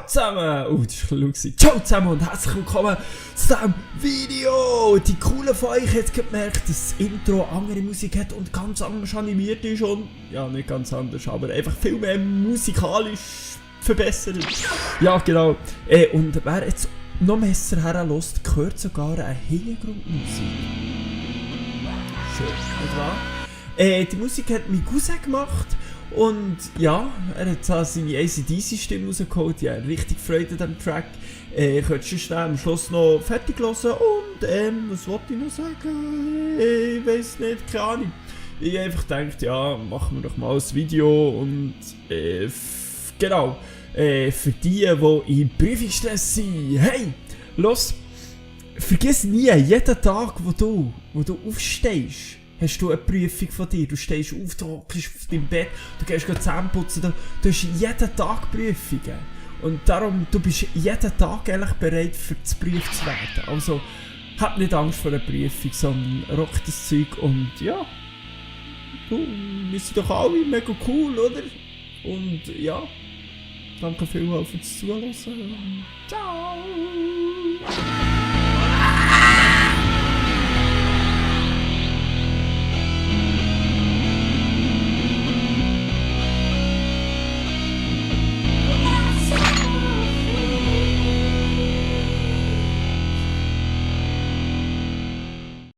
zusammen! Oh, das war lustig. Ciao zusammen und herzlich willkommen zu diesem Video! Die Coolen von euch haben gemerkt, dass das Intro andere Musik hat und ganz anders animiert ist und... Ja, nicht ganz anders, aber einfach viel mehr musikalisch verbessert. Ja, genau. Und wer jetzt noch besser herlässt, hört sogar eine Hintergrundmusik. Schön, nicht wahr? Die Musik hat mein Cousin gemacht. Und ja, er hat seine ACDC-Stimme rausgeholt, ich habe richtig Freude an diesem Track. Ich könnte schon schnell am Schluss noch fertig hören und was wollte ich noch sagen? Ich weiß nicht, keine Ahnung. Ich habe einfach gedacht, ja, machen wir doch mal ein Video und genau, für die im Prüfungsstress sind, hey, los, vergiss nie, jeden Tag, wo du aufstehst, hast du eine Prüfung von dir. Du stehst auf, du hockst auf deinem Bett, du gehst Zähne putzen, du hast jeden Tag Prüfungen. Und darum, du bist jeden Tag eigentlich bereit, für das Prüfen zu werden. Also, hab nicht Angst vor einer Prüfung, sondern rock das Zeug und ja. Wir sind doch alle mega cool, oder? Und ja, danke vielmals fürs Zuhören. Ciao!